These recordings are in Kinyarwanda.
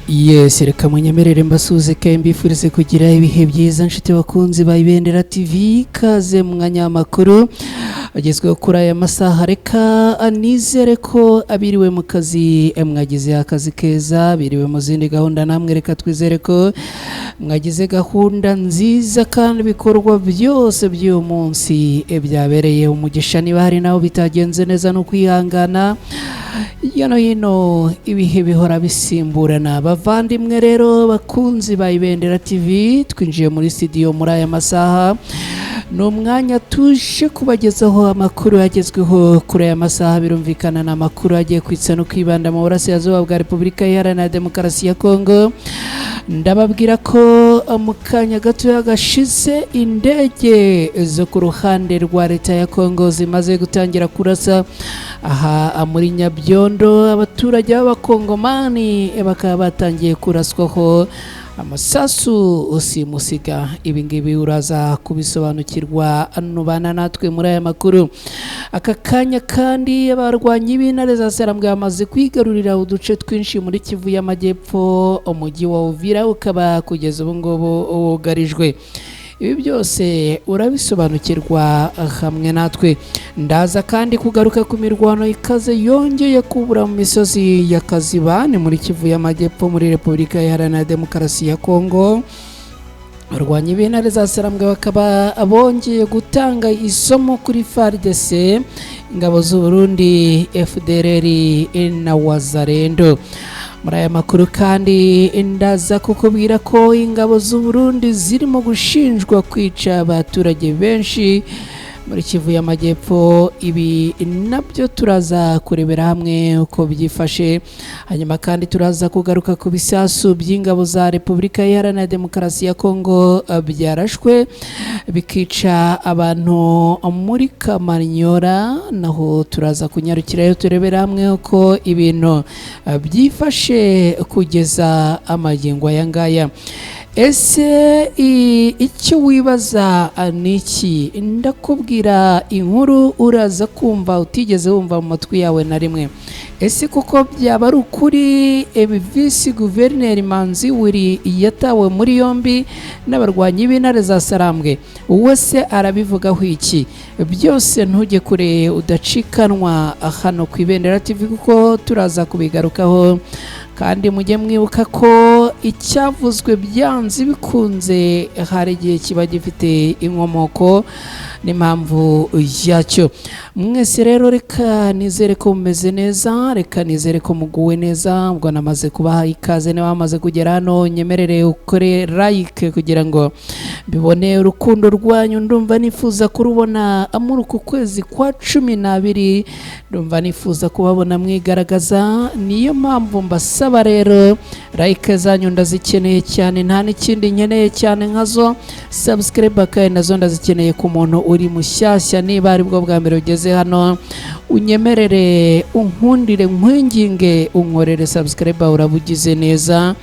Yes, reka munyemerere mbasuhuze kandi mbifurize kugira ibihe byiza, nshuti bakunzi ba Ibendera TV. Kaze mu mwanya w'amakuru agezweho kuri aya masaha. Reka nizere ko abiriwe mu kazi mwagize akazi keza, biriwe mu zindi gahunda namwe reka twizere ko mwagize gahunda nziza kandi ibikorwa byose by'uyu munsi byabereye umugisha. Niba hari naho bitagenze neza no kwihangana, hirya no hino ibihe bihora bisimburana. Bavandimwe rero, bakunzi ba Ibendera TV, twinjiye muri studio muri aya masaha. Ni umwanya tuje kubagezaho amakuru agezweho kuri aya masaha. Birumvikana ni amakuru agiye kwitsa no kwibanda mu burasirazuba bwa Repubulika Iharanira Demokarasi ya Kongo. Ndababwira ko mu kanya gatoya gashize indege zo ku ruhande rwa leta ya Kongo zimaze gutangira kurasa aha muri Nyabyondo. Abaturage b'Abakongomani bakaba batangiye kuraswaho amasasu usimusiga. Ibi ngibi uraza kubisobanukirwa nubana natwe muri aya makuru. Aka kanya kandi abarwanyi b'intare za Sarambwe bamaze kwigarurira uduce twinshi muri Kivu y'Amajyepfo, umujyi wa Uvira ukaba kugeza ubu ngubu wugarijwe. Ibi byose urabisobanukirwa hamwe natwe. Ndaza kandi kugaruka ku mirwano ikaze yongeye kubura mu misozi ya Kaziba, ni muri Kivu y'Amajyepfo, muri Repubulika Iharanira Demokarasi ya Kongo. Abarwanyi b'intare za Sarambwe bakaba bongeye gutanga isomo kuri FARDC, ingabo z'u Burundi, FDLR na Wazalendo. Muri aya makuru kandi ndaza kukubwira ko ingabo z'u Burundi zirimo gushinjwa kwica abaturage benshi muri Kivu y'Amajyepfo. Ibi nabyo turaza kurebera hamwe uko byifashe. Hanyuma kandi turaza kugaruka ku bisasu by'ingabo za Repubulika Iharanira Demokarasi ya Kongo byarashwe bikica abantu muri Kamanyora. Naho turaza kunyarukirayo turebera hamwe uko ibintu byifashe kugeza amagingo aya ngaya. Ese icyo wibaza ni iki? Ndakubwira inkuru uraza kumva utigeze wumva mu matwi yawe na rimwe. Ese kuko byaba ari ukuri visi guverineri Manzi Wiri yatawe muri yombi n'abarwanyi b'intare za Sarambwe? Uwe se arabivugaho iki? Byose ntujye kure, udacikanwa hano ku Ibendera TV, kuko turaza kubigarukaho. Kandi mujye mwibuka ko icyavuzwe byanze bikunze hari igihe kiba gifite inkomoko n'impamvu yacyo. Mwese rero reka nizere ko mumeze neza, reka nizere ko muguwe neza. Ubwo namaze kubaha ikaze. Niba wamaze kugera hano, nyemerere ukore like kugira ngo mbibone urukundo rwanyu. Ndumva nifuza kurubona muri uku kwezi kwa 12, ndumva nifuza kubabona mwigaragaza. Niyo mpamvu mbasaba rero, like zanyu ndazikeneye cyane, nta n'ikindi nkeneye cyane nkazo. Subscribe kandi nazo ndazikeneye ku muntu uri mushyashya. Niba aribwo bwa mbere ugeze hano, unyemerere, unkundire, nkwinginge unkorere subscribe, urabugize neza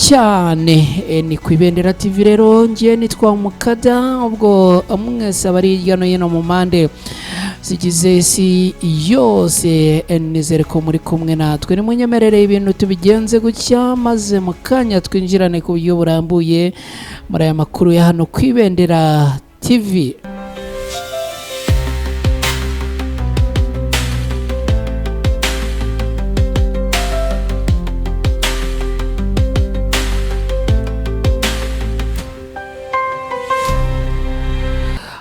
cyane. Ni ku Ibendera TV rero, ngiye nitwa Mukada. Ubwo mwese abari hirya no hino mu mpande zigize isi yose, nizere ko muri kumwe natwe. Nimunyemerere ibintu tubigenze gutya, maze mu kanya twinjirane ku buryo burambuye muri aya makuru ya hano ku Ibendera TV.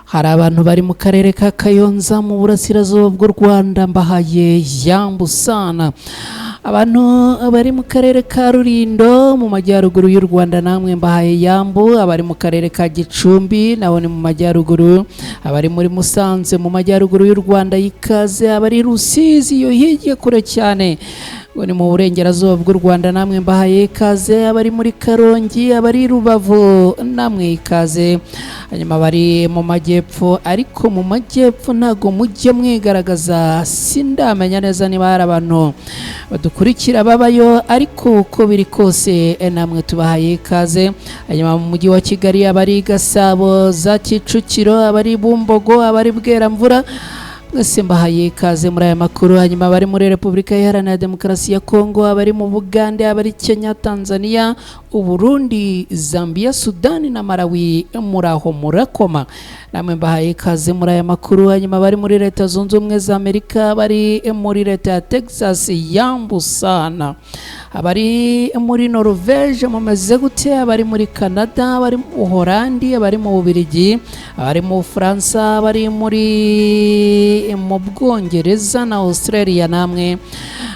Hari abantu bari mu karere ka Kayonza mu burasirazuba bw'u Rwanda, mbahaye yambusana. Abantu bari mu karere ka Rulindo mu majyaruguru y'u Rwanda, namwe mbahaye yambu. Abari mu karere ka Gicumbi nabo ni mu majyaruguru. Abari muri Musanze mu majyaruguru y'u Rwanda, ikaze. Abari Rusizi iyo hirya kure cyane, ngo ni mu burengerazuba bw'u Rwanda, namwe mbahaye ikaze. Abari muri Karongi, abari Rubavu, namwe ikaze. Hanyuma abari mu majyepfo, ariko mu majyepfo ntago mujye mwigaragaza, sindamenya neza niba hari abantu badukurikira babayo, ariko uko biri kose namwe tubahaye ikaze. Hanyuma mu mujyi wa Kigali, abari Gasabo, za Kicukiro, abari Bumbogo, abari Bweramvura, Mwese mbahaye ikaze muri aya makuru. Hanyuma abari muri Repubulika Iharanira Demokarasi ya Kongo, abari mu Bugande, abari Kenya, Tanzania, Uburundi, Zambia, Sudani na Malawi, muraho murakoma, namwe mbahaye ikaze muri aya makuru. Hanyuma abari muri Leta Zunze Ubumwe za Amerika, bari muri leta ya Texas, yambusana, abari muri Norvege mumeze gute? Abari muri Canada, abari mu Buholandi, abari mu Bubiligi, abari mu Bufaransa, abari mu Bwongereza na Australia, namwe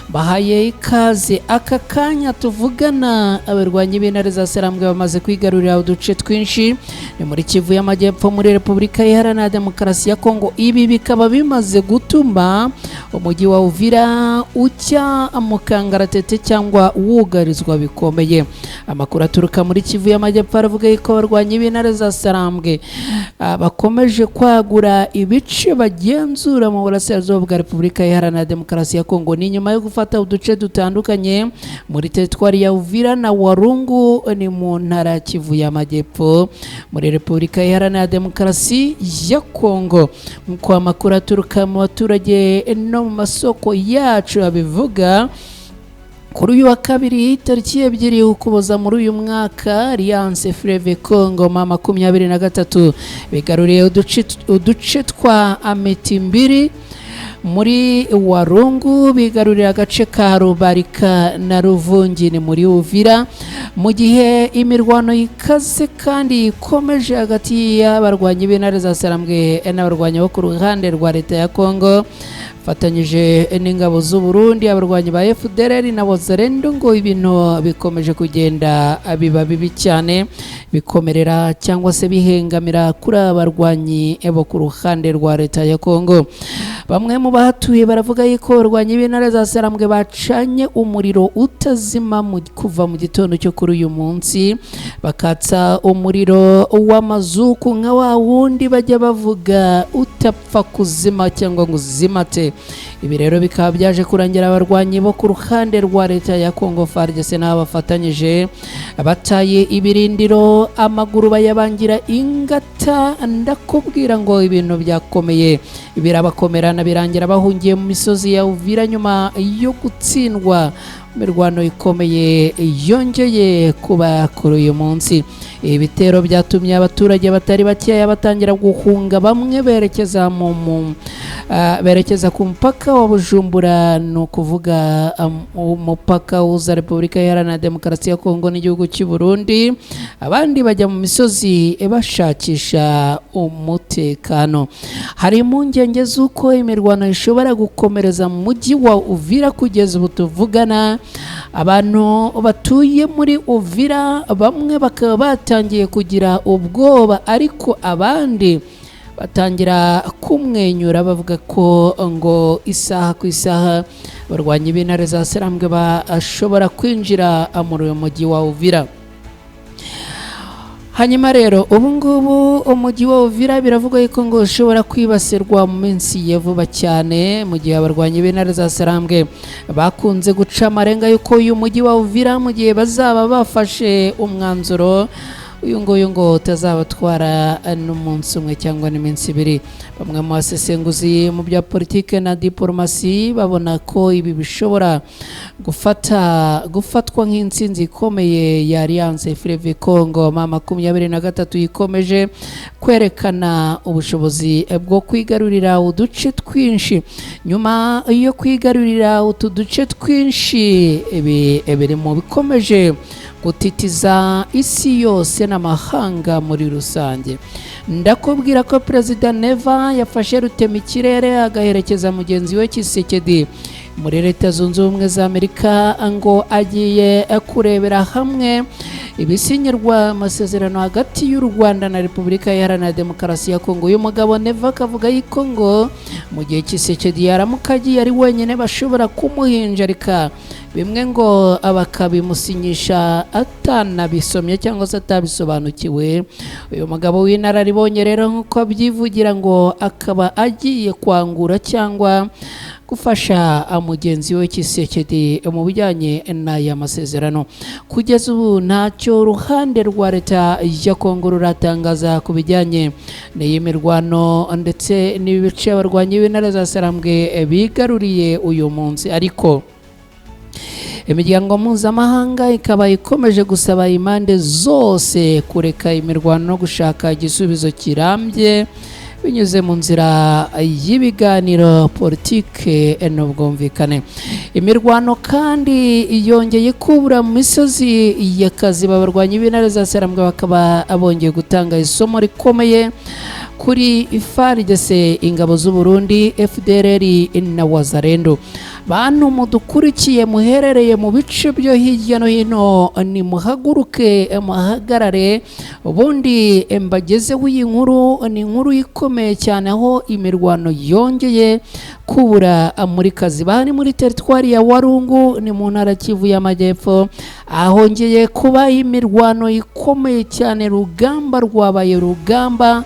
bahaye ikaze. Aka kanya tuvugana, abarwanyi b'intare za Sarambwe bamaze kwigarurira uduce twinshi, ni muri Kivu y'Amajyepfo, muri Repubulika Iharanira Demokarasi ya Kongo. Ibi bikaba bimaze gutuma umujyi wa Uvira ujya mu kangaratete cyangwa wugarizwa bikomeye. Amakuru aturuka muri Kivu y'Amajyepfo aravuga yuko abarwanyi b'intare za Sarambwe bakomeje kwagura ibice bagenzura mu burasirazuba bwa Repubulika Iharanira Demokarasi ya Kongo. Ni nyuma yo gufata uduce dutandukanye muri teritwari ya Uvira na Warungu, ni mu ntara ya Kivu y'Amajyepfo, muri Repubulika Iharanira Demokarasi ya Kongo. Nk'uko amakuru aturuka mu baturage no mu masoko yacu abivuga, kuri uyu wa kabiri tariki 2 Ukuboza muri uyu mwaka, Alliance Fleuve Congo ma 23 bigaruriye uduce twa Ametimbiri muri Warungu, bigarurira agace ka Rubarika na Ruvungi, ni muri Uvira, mu gihe imirwano ikaze kandi ikomeje hagati y'abarwanyi b'intare za Sarambwe n'abarwanyi bo ku ruhande rwa leta ya Kongo fatanyije n'ingabo z'u Burundi, abarwanyi ba FDLR na Wazalendo. Ngo ibintu bikomeje kugenda biba bibi cyane, bikomerera cyangwa se bihengamira kuri abarwanyi bo ku ruhande rwa leta ya Kongo. Bamwe mu bahatuye baravuga yuko abarwanyi b'intare za Sarambwe bacanye umuriro utazima kuva mu gitondo cyo kuri uyu munsi, bakatsa umuriro w'amazuku nka wa wundi bajya bavuga utapfa kuzima cyangwa ngo uzimate. Ibi rero bikaba byaje kurangira abarwanyi bo ku ruhande rwa leta ya Kongo FARDC n'abafatanyije bataye ibirindiro, amaguru bayabangira ingata. Ndakubwira ngo ibintu byakomeye, birabakomerana, birangira bahungiye mu misozi ya Uvira nyuma yo gutsindwa imirwano ikomeye yongeye kuba kuri uyu munsi. Ibitero byatumye abaturage batari bakeya batangira guhunga, bamwe berekeza ku mupaka wa Bujumbura, ni ukuvuga umupaka uhuza Repubulika Iharanira Demokarasi ya Kongo n'igihugu cy'u Burundi, abandi bajya mu misozi bashakisha umutekano. Hari impungenge z'uko imirwano ishobora gukomereza mu mujyi wa Uvira. Kugeza ubu tuvugana, abantu batuye muri Uvira bamwe bakaba batangiye kugira ubwoba, ariko abandi batangira kumwenyura bavuga ko ngo isaha ku isaha abarwanyi b'intare za Sarambwe bashobora kwinjira muri uyu mujyi wa Uvira. Hanyuma rero ubu ngubu umujyi wa Uvira biravugwa yuko ngo ushobora kwibasirwa mu minsi ya vuba cyane, mu gihe abarwanyi b'intare za Sarambwe bakunze guca amarenga yuko uyu mujyi wa Uvira, mu gihe bazaba bafashe umwanzuro uyu nguyu, ngo utazabatwara n'umunsi umwe cyangwa n'iminsi ibiri. Bamwe mu basesenguzi mu bya politike na diporomasi babona ko ibi bishobora gufatwa nk'intsinzi ikomeye ya Alliance Fleuve Congo ma 23 ikomeje kwerekana ubushobozi bwo kwigarurira uduce twinshi. Nyuma yo kwigarurira utu duce twinshi, ibi biri mu bikomeje gutitiza isi yose n'amahanga muri rusange. Ndakubwira ko Perezida Neva yafashe rutemikirere agaherekeza mugenzi we Tshisekedi muri Leta Zunze Ubumwe za Amerika, ngo agiye kurebera hamwe ibisinyirwa amasezerano hagati y'u Rwanda na Repubulika Iharanira Demokarasi ya Kongo. Uyu mugabo Neva akavuga yuko ngo mu gihe Tshisekedi yaramuka agiye ari wenyine bashobora kumuhinjarika, bimwe ngo bakabimusinyisha atanabisomye cyangwa se atabisobanukiwe. Uyu mugabo w'inararibonye rero, nk'uko abyivugira, ngo akaba agiye kwangura cyangwa gufasha mugenzi we Tshisekedi mu bijyanye n'aya masezerano. Kugeza ubu nta Ntacyo uruhande rwa leta ya Kongo ruratangaza ku bijyanye n'iyi mirwano ndetse n'ibice abarwanyi b'intare za Sarambwe bigaruriye uyu munsi, ariko imiryango mpuzamahanga ikaba ikomeje gusaba impande zose kureka imirwano no gushaka igisubizo kirambye binyuze mu nzira y'ibiganiro, politike n'ubwumvikane. Imirwano kandi yongeye kubura mu misozi ya Kaziba, abarwanyi b'intare za Sarambwe bakaba bongeye gutanga isomo rikomeye kuri FARDC, ingabo z'u Burundi, FDLR na Wazalendo. Bantu mudukurikiye muherereye mu bice byo hirya no hino, nimuhaguruke muhagarare, ubundi mbagezeho iyi nkuru. Ni inkuru ikomeye cyane, aho imirwano yongeye kubura muri Kaziba, ni muri teritwari ya Warungu, ni mu ntara Kivu y'Amajyepfo, ahongeye kuba imirwano ikomeye cyane. Rugamba rwabaye rugamba,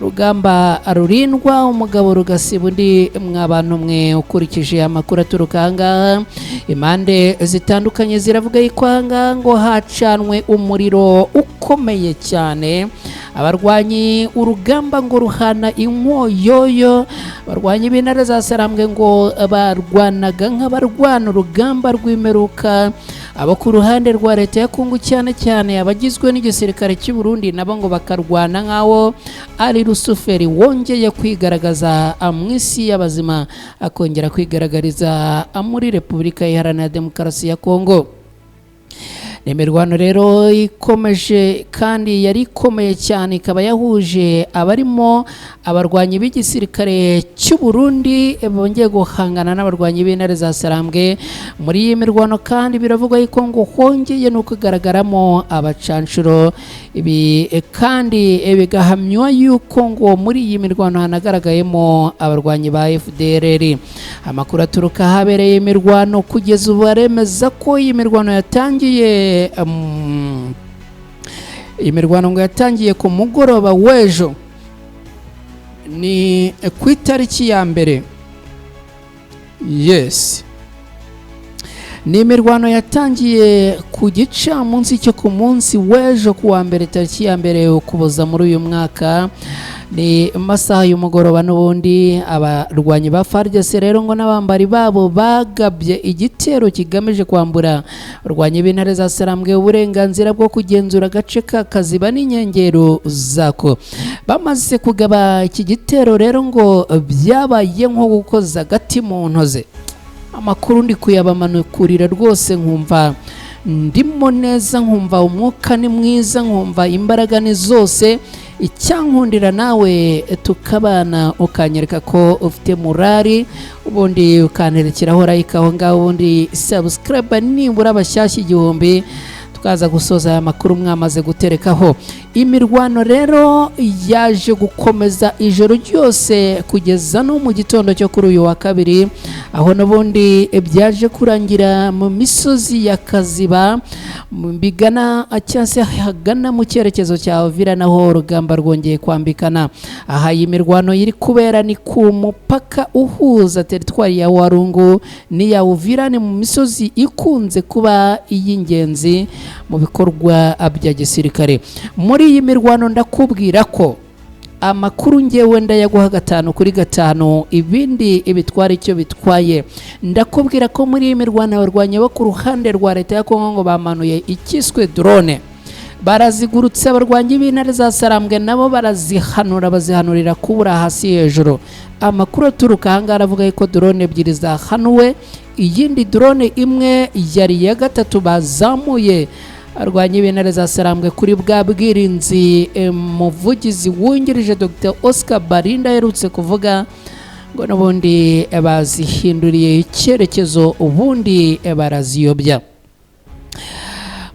rugamba rurindwa umugabo rugasiba undi. Mwabantu mwe, ukurikije amakuru aturuka ahangaha, impande zitandukanye ziravuga yuko ahangaha ngo hacanwe umuriro ukomeye cyane. Abarwanyi urugamba ngo ruhana inkoyoyo. Abarwanyi b'intare za Sarambwe ngo barwanaga nk'abarwana urugamba rw'imperuka. Abo ku ruhande rwa leta ya Kongo, cyane cyane abagizwe n'igisirikare cy'u Burundi, nabo ngo bakarwana nk'aho ari Rusuferi wongeye kwigaragaza mu isi y'abazima, akongera kwigaragariza muri Repubulika Iharanira Demokarasi ya Kongo. Imirwano rero ikomeje kandi yari ikomeye cyane, ikaba yahuje abarimo abarwanyi b'igisirikare cy'u Burundi bongeye guhangana n'abarwanyi b'intare za Sarambwe. Muri iyi mirwano kandi biravugwa yuko ngo hongeye no kugaragaramo abacanshuro. Ibi kandi bigahamywa yuko ngo muri iyi mirwano hanagaragayemo abarwanyi ba FDLR. Amakuru aturuka ahabereye imirwano kugeza ubu aremeza ko iyi mirwano yatangiye, imirwano ngo yatangiye ku mugoroba w'ejo, ni ku itariki ya 1. Yes, ni imirwano yatangiye ku gicamunsi cyo ku munsi w'ejo, ku wa mbere, tariki ya 1 Ukuboza muri uyu mwaka, ni masaha y'umugoroba n'ubundi. Abarwanyi ba FARDC rero ngo n'abambari babo bagabye igitero kigamije kwambura abarwanyi b'intare za Sarambwe uburenganzira bwo kugenzura agace ka Kaziba n'inkengero zako. Bamaze kugaba iki gitero rero ngo byabaye nko gukoza agati mu ntoze. Amakuru ndi kuyabamanukurira rwose, nkumva ndimo neza, nkumva umwuka ni mwiza, nkumva imbaraga ni zose. Icyankundira nawe tukabana, ukanyereka ko ufite murari, ubundi ukanterekeraho like aho ngaho, ubundi subscribe nibura abashyashya 1000, tukaza gusoza aya makuru mwamaze guterekaho. Imirwano rero yaje gukomeza ijoro ryose kugeza no mu gitondo cyo kuri uyu wa kabiri, aho n'ubundi byaje kurangira mu misozi ya Kaziba bigana cyangwa se hagana mu cyerekezo cya Uvira, naho urugamba rwongeye kwambikana. Aha iyi mirwano iri kubera ni ku mupaka uhuza teritwari ya Warungu n'iya Uvira, ni mu misozi ikunze kuba iy'ingenzi mu bikorwa bya gisirikare. Muri iyi mirwano ndakubwira ko amakuru ngewe ndayaguha 5 kuri 5, ibindi ibitwara icyo bitwaye. Ndakubwira ko muri iyi mirwano abarwanyi bo ku ruhande rwa leta ya Kongo ngo bamanuye ikiswe drone, barazigurutse. Abarwanyi b'intare za Sarambwe nabo barazihanura, bazihanurira kubura hasi hejuru. Amakuru aturuka ahangaha aravuga ko drone 2 zahanuwe, iyindi drone imwe yari iya 3 bazamuye. Arwanya b'intare za Sarambwe kuri bwa bwirinzi muvugizi wungirije Dr Oscar Barinda aherutse kuvuga, ngo n'ubundi bazihinduriye icyerekezo, ubundi baraziyobya.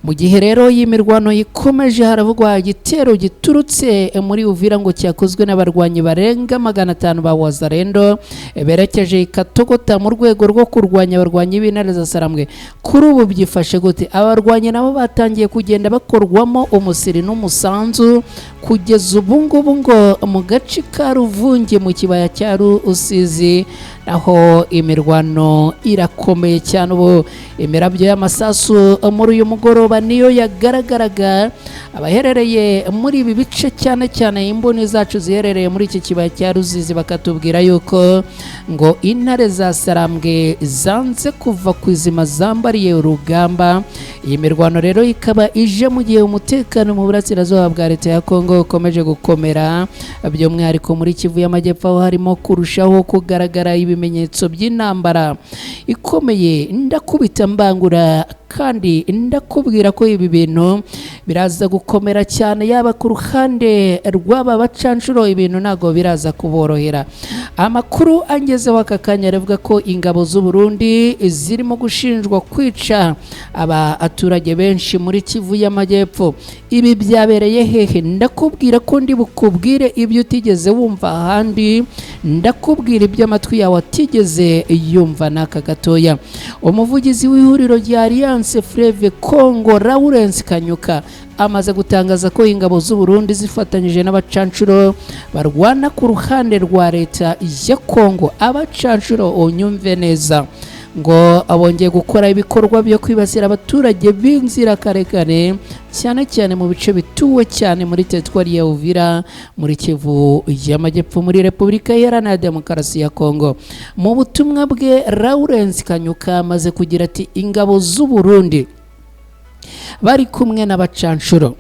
Mu gihe rero iyi mirwano ikomeje, haravugwa igitero giturutse muri Uvira ngo cyakozwe n'abarwanyi barenga 500 ba Wazalendo berekeje Ikatogota mu rwego rwo kurwanya abarwanyi b'intare za Sarambwe. Kuri ubu byifashe gute? Abarwanyi nabo batangiye kugenda bakorwamo umusiri n'umusanzu. Kugeza ubu ngubu ngo mu gace ka Ruvungi mu kibaya cya Rusizi naho imirwano irakomeye cyane. Ubu imirabyo y'amasasu muri uyu mugoroba mugoroba niyo yagaragaraga. Abaherereye muri ibi bice, cyane cyane imboni zacu ziherereye muri iki kibaya cya Ruzizi, bakatubwira yuko ngo intare za Sarambwe zanze kuva ku izima, zambariye urugamba. Iyi mirwano rero ikaba ije mu gihe umutekano mu burasirazuba bwa leta ya Kongo ukomeje gukomera, by'umwihariko muri Kivu y'Amajyepfo, aho harimo kurushaho kugaragara ibimenyetso by'intambara ikomeye. Ndakubita mbangura kandi ndakubwira ko ibi bintu biraza gukomera cyane, yaba ku ruhande rw'aba bacanshuro, ibintu ntabwo biraza kuborohera. Amakuru angezeho aka kanya aravuga ko ingabo z'u Burundi zirimo gushinjwa kwica abaturage benshi muri Kivu y'Amajyepfo. Ibi byabereye hehe? Ndakubwira ko ndi bukubwire ibyo utigeze wumva ahandi, ndakubwira ibyo amatwi yawe atigeze yumva n'aka gatoya. Umuvugizi w'ihuriro rya Alliance Fleuve Congo, Lawrence Kanyuka, amaze gutangaza ko ingabo z'u Burundi zifatanyije n'abacanshuro barwana ku ruhande rwa leta ya Congo, abacanshuro unyumve neza, ngo abongeye gukora ibikorwa byo kwibasira abaturage b'inzirakarengane, cyane cyane mu bice bituwe cyane muri teritwari ya Uvira, muri Kivu y'Amajyepfo, muri Repubulika Iharanira Demokarasi ya Kongo. Mu butumwa bwe, Lawrence Kanyuka amaze kugira ati: "Ingabo z'u Burundi bari kumwe n'abacanshuro,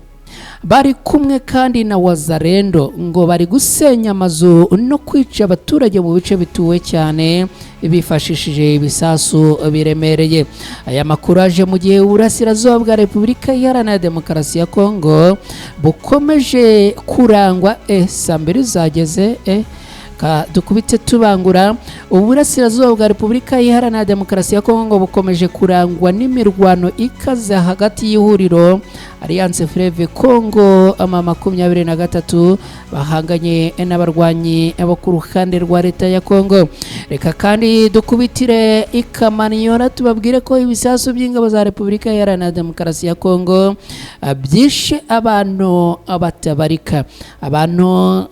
bari kumwe kandi na Wazalendo, ngo bari gusenya amazu no kwica abaturage mu bice bituwe cyane bifashishije ibisasu biremereye." Aya makuru aje mu gihe uburasirazuba bwa Repubulika Iharanira Demokarasi ya Kongo bukomeje kurangwa saa mbiri zageze, dukubite tubangura. Uburasirazuba bwa Repubulika Iharanira Demokarasi ya Kongo bukomeje kurangwa n'imirwano ikaze hagati y'ihuriro Alliance Fleuve Congo ama 23 bahanganye n'abarwanyi bo ku ruhande rwa leta ya Kongo. Reka kandi dukubitire ikamaniyora, tubabwire ko ibisasu by'ingabo za Repubulika Iharanira Demokarasi ya Kongo byishe abantu batabarika, abantu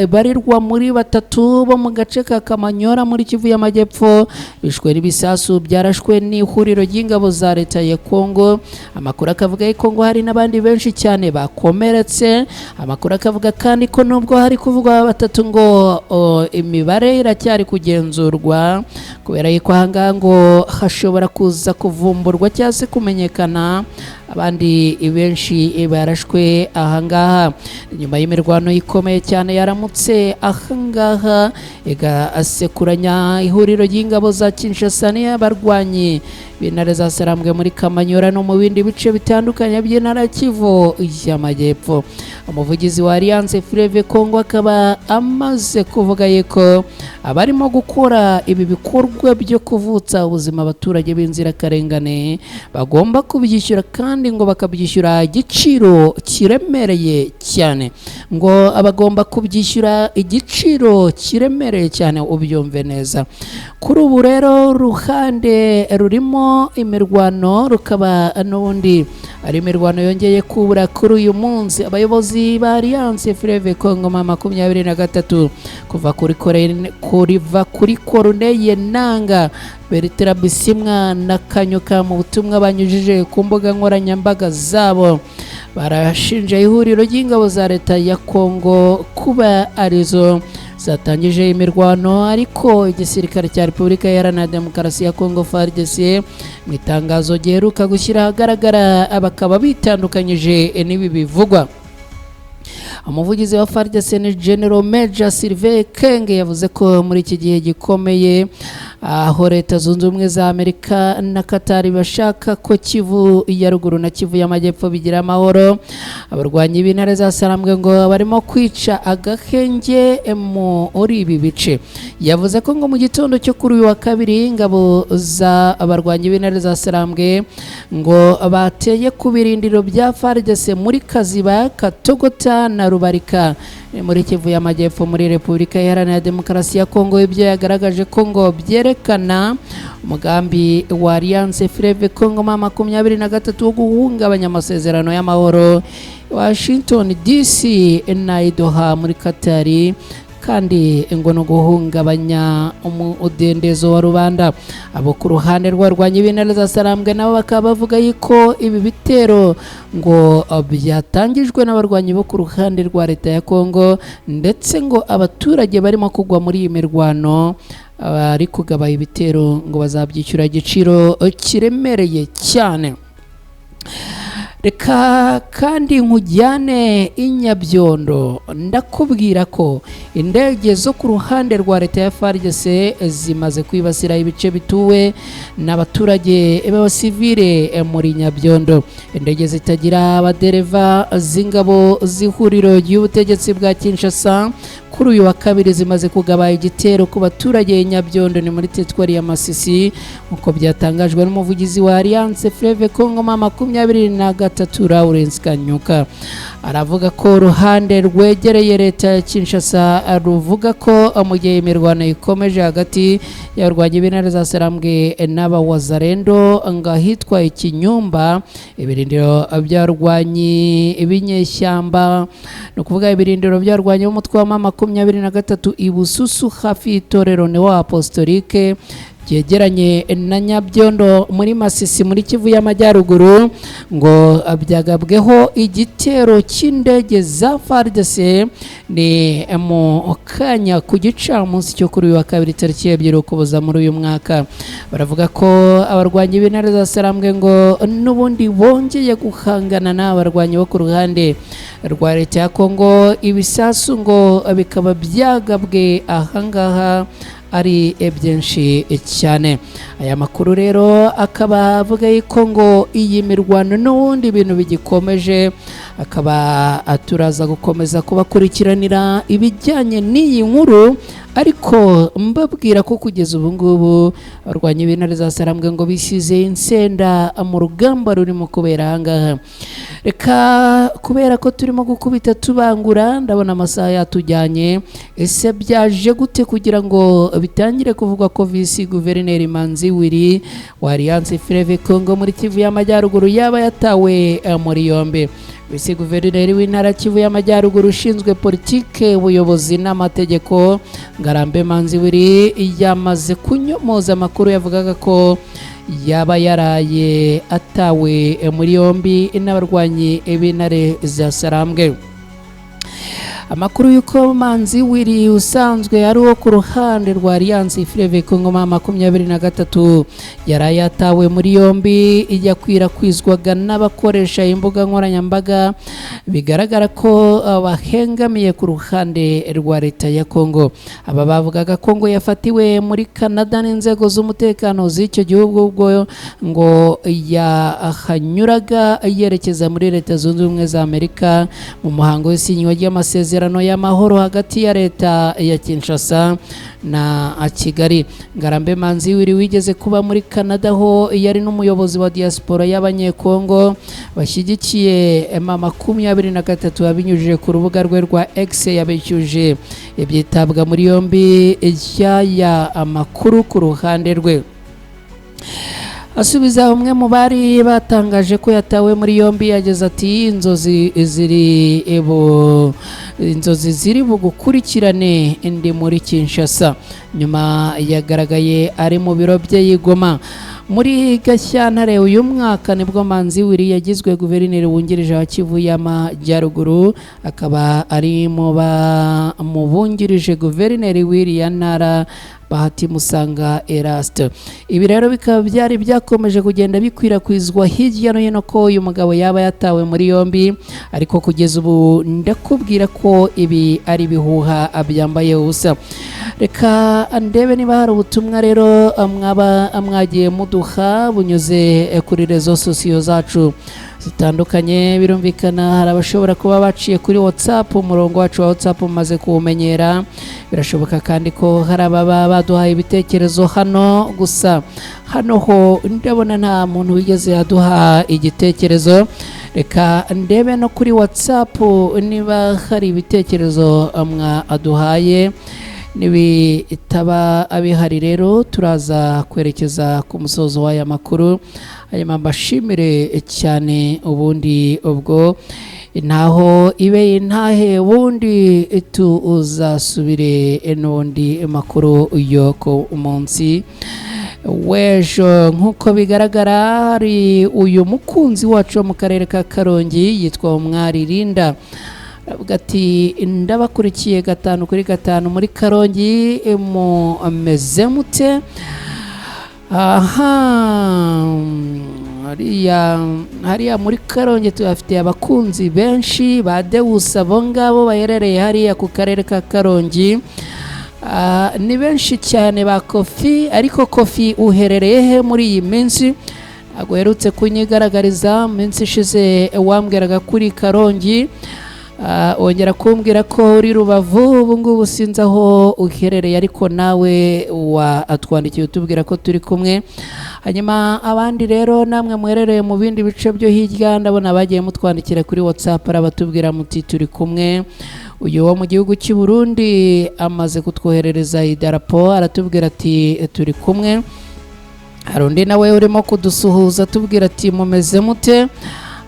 barirwa muri batatu bo mu gace ka Kamanyora muri Kivu y'Amajyepfo, bishwe n'ibisasu byarashwe n'ihuriro ry'ingabo za leta ya Kongo. Amakuru akavuga ko ngo hari n'abandi benshi cyane bakomeretse. Amakuru akavuga kandi ko nubwo hari kuvugwa batatu, ngo imibare iracyari kugenzurwa, kubera yuko ahangaha ngo hashobora kuza kuvumburwa cyangwa se kumenyekana abandi benshi barashwe ahangaha. Nyuma y'imirwano ikomeye cyane yaramutse ahangaha igasekuranya ihuriro ry'ingabo za Kinshasa n'abarwanyi b'intare za Sarambwe muri Kamanyora no mu bindi bice bitandukanye by'intara ya Kivu y'Amajyepfo, umuvugizi wa Alliance Fleuve Congo akaba amaze kuvuga yuko abarimo gukora ibi bikorwa byo kuvutsa ubuzima abaturage b'inzirakarengane bagomba kubyishyura, kandi ngo bakabyishyura igiciro kiremereye cyane, ngo abagomba kubyishyura igiciro kiremereye cyane, ubyumve neza. Kuri ubu rero uruhande rurimo imirwano rukaba n'ubundi ari imirwano yongeye kubura kuri uyu munsi. Abayobozi ba Alliance Fleuve Congo ma 23, kuva kuri kuriva kuri Corneille Nanga, Bertrand Bisimwa na Kanyuka, mu butumwa banyujije ku mbuga nkoranyambaga zabo, barashinja ihuriro ry'ingabo za leta ya Kongo kuba arizo zatangije imirwano, ariko igisirikare cya Repubulika Iharanira Demokarasi ya Kongo, FARDC, mu itangazo giheruka gushyira ahagaragara, bakaba bitandukanyije n'ibi bivugwa. Umuvugizi wa FARDC ni General Major Sylvain Kenge, yavuze ko muri iki gihe gikomeye aho Leta Zunze Ubumwe za Amerika na Qatar bashaka ko Kivu ya Ruguru na Kivu y'Amajyepfo bigira amahoro, abarwanyi b'intare za Sarambwe ngo barimo kwica agahenge muri ibi bice. Yavuze ko ngo mu gitondo cyo kuri uyu wa kabiri, ingabo za abarwanyi b'intare za Sarambwe ngo bateye ku birindiro bya FARDC muri Kaziba, Katogota na Rubarika muri Kivu y'Amajyepfo, muri Repubulika Iharanira Demokarasi ya Kongo. Ibyo yagaragaje ko ngo byerekana umugambi wa Alliance Fleuve Congo ma 23 wo guhungabanya amasezerano y'amahoro Washington DC na Doha muri Qatar. Kandi ngo no guhungabanya umudendezo wa rubanda. Abo ku ruhande rw'abarwanyi b'intare za Sarambwe nabo bakaba bavuga yuko ibi bitero ngo byatangijwe n'abarwanyi bo ku ruhande rwa leta ya Kongo, ndetse ngo abaturage barimo kugwa muri iyi mirwano bari kugaba ibitero ngo bazabyishyura igiciro kiremereye cyane. Reka kandi nkujyane i Nyabyondo, ndakubwira ko indege zo ku ruhande rwa leta ya FARDC zimaze kwibasira ibice bituwe n'abaturage b'abasivile muri Nyabyondo. Indege zitagira abadereva z'ingabo z'ihuriro ry'ubutegetsi bwa Kinshasa kuri uyu wa kabiri zimaze kugaba igitero ku baturage i Nyabyondo, ni muri teritwari ya Masisi, nk'uko byatangajwe n'umuvugizi wa Alliance Fleuve Congo 23 Lawrence Kanyuka. Aravuga ko uruhande rwegereye leta ya Kinshasa ruvuga ko mu gihe imirwano ikomeje hagati y'abarwanyi b'intare za Sarambwe n'abawazarendo ngo ahitwa Ikinyumba, ibirindiro by'abarwanyi b'inyeshyamba, ni ukuvuga ibirindiro by'abarwanyi b'umutwe wa 23 i Bususu hafi y'itorero Neo Apostolique byegeranye na Nyabyondo muri Masisi muri Kivu y'Amajyaruguru, ngo byagabweho igitero cy'indege za FARDC ni mu kanya ku gicamunsi cyo kuri uyu wa kabiri tariki 2 Ukuboza muri uyu mwaka. Baravuga ko abarwanyi b'intare za Sarambwe ngo n'ubundi bongeye guhangana n'abarwanyi bo ku ruhande rwa leta ya Kongo, ibisasu ngo bikaba byagabwe ahangaha ari byinshi cyane. Aya makuru rero akaba avuga yuko ngo iyi mirwano n'ubundi ibintu bigikomeje, akaba turaza gukomeza kubakurikiranira ibijyanye n'iyi nkuru, ariko mbabwira ko kugeza ubu ngubu abarwanyi b'intare za Sarambwe ngo bisize insenda mu rugamba rurimo kubera ahangaha. Reka kubera ko turimo gukubita tubangura, ndabona amasaha yatujyanye. Ese byaje gute kugira ngo bitangire kuvugwa ko visi guverineri Manzi Willy wa Alliance Fleuve Congo muri Kivu y'Amajyaruguru yaba yatawe muri yombi? Visi guverineri w'intara Kivu y'Amajyaruguru ushinzwe politike, ubuyobozi n'amategeko, Ngarambe Manzi Willy, yamaze kunyomoza amakuru yavugaga ko yaba yaraye atawe muri yombi n'abarwanyi b'intare za Sarambwe. Amakuru y'uko Manzi Willy usanzwe ari uwo ku ruhande rwa Alliance Fleuve Congo 23 yaraye atawe muri yombi yakwirakwizwaga n'abakoresha imbuga nkoranyambaga, bigaragara ko bahengamiye ku ruhande rwa leta ya Kongo. Aba bavugaga ko ngo yafatiwe muri Canada n'inzego z'umutekano z'icyo gihugu ubwo ngo yahanyuraga yerekeza muri Leta Zunze Ubumwe za Amerika mu muhango w'isinywa ry'amasezerano y'amahoro hagati ya leta ya Kinshasa na Kigali. Ngarambe Manzi Willy wigeze kuba muri Canada ho yari n'umuyobozi wa diaspora y'abanyekongo bashyigikiye M23, abinyujije ku rubuga rwe rwa X yabishyuje ibyitabwa muri yombi ry'aya amakuru ku ruhande rwe. Asubiza umwe mu bari batangaje ko yatawe muri yombi yageze ati: Inzozi ziri bugukurikirane, ndi muri Kinshasa." Nyuma yagaragaye ari mu biro bye yigoma. Muri Gashyantare uyu mwaka nibwo Manzi Willy yagizwe guverineri wungirije wa Kivu y'Amajyaruguru, akaba ari mu bungirije guverineri w'iriya ntara Bahati Musanga Eraste. Ibi rero bikaba byari byakomeje kugenda bikwirakwizwa hirya no hino ko uyu mugabo yaba yatawe muri yombi, ariko kugeza ubu ndakubwira ko ibi ari ibihuha byambaye ubusa. Reka ndebe niba hari ubutumwa rero mwaba mwagiye muduha bunyuze kuri rezo sosiyo zacu zitandukanye. Birumvikana hari abashobora kuba baciye kuri WhatsApp, umurongo wacu wa WhatsApp umaze kuwumenyera. Birashoboka kandi ko hari ababa baduhaye ibitekerezo hano, gusa hano ho ndabona nta muntu wigeze aduha igitekerezo. Reka ndebe no kuri WhatsApp niba hari ibitekerezo mwaduhaye. Nibitaba abihari rero turaza kwerekeza ku musozo w'aya makuru, hanyuma mbashimire cyane. Ubundi ubwo Intaho ibe intahe, ubundi tuzasubire n'undi makuru yo ku munsi w'ejo. Nk'uko bigaragara, hari uyu mukunzi wacu wo mu karere ka Karongi yitwa Umwari Rinda, avuga ati: "Ndabakurikiye 5 kuri 5 muri Karongi, mumeze mute?" Aha hariya muri Karongi tuhafite abakunzi benshi ba Dewusi, abo ngabo baherereye hariya ku karere ka Karongi. Ni benshi cyane ba Kofi. Ariko Kofi, uherereye he muri iyi minsi? Ntabwo uherutse kunyigaragariza. Mu minsi ishize wambwiraga kuri Karongi, wongera kumbwira ko uri Rubavu. Ubu ngubu sinzi aho uherereye, ariko nawe watwandikiye utubwira ko turi kumwe. Hanyuma abandi rero namwe muherereye mu bindi bice byo hirya, ndabona bagiye mutwandikira kuri WhatsApp, arabatubwira muti turi kumwe. Uyu wo mu gihugu cy'i Burundi amaze kutwoherereza idarapo, aratubwira ati turi kumwe. Hari undi nawe urimo kudusuhuza atubwira ati mumeze mute?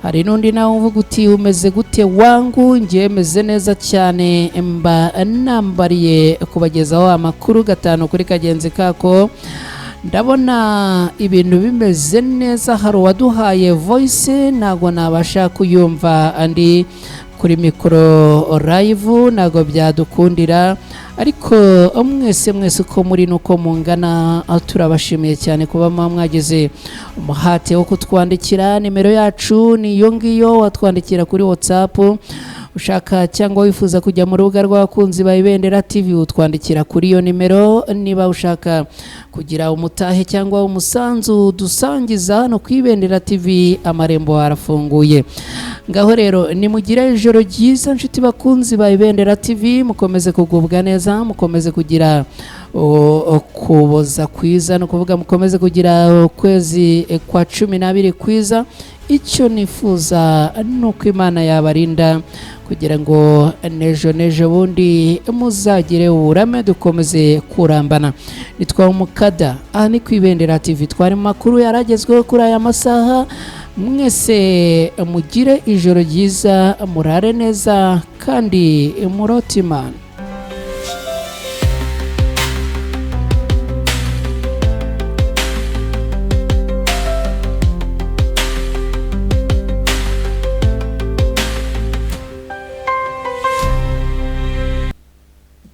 Hari n'undi nawe uvuga uti umeze gute wangu? Ngiye meze neza cyane, mba nambariye kubagezaho amakuru gatanu kuri kagenzi kako. Ndabona ibintu bimeze neza. Hari uwaduhaye voice, ntabwo nabasha kuyumva andi kuri mikoro live, ntabwo byadukundira. Ariko mwese mwese uko muri nuko mungana, turabashimiye cyane kuba muba mwagize umuhate wo kutwandikira. Nimero yacu ni iyo ngiyo, watwandikira kuri WhatsApp ushaka cyangwa wifuza kujya mu rubuga rw'abakunzi ba Ibendera TV, utwandikira kuri iyo nimero. Niba ushaka kugira umutahe cyangwa umusanzu dusangiza hano ku Ibendera TV, amarembo arafunguye. Ngaho rero nimugire ijoro ryiza, nshuti bakunzi ba Ibendera TV. Mukomeze kugubwa neza, mukomeze kugira kuboza kwiza, ni ukuvuga mukomeze kugira ukwezi kwa 12 kwiza. Icyo nifuza ni uko Imana yabarinda kugira ngo n'ejo n'ejo bundi muzagire uburame, dukomeze kurambana. Nitwa Umukada, aha ni ku Ibendera TV. Twari mu makuru yaragezweho kuri aya masaha. Mwese mugire ijoro ryiza, murare neza kandi murote Imana.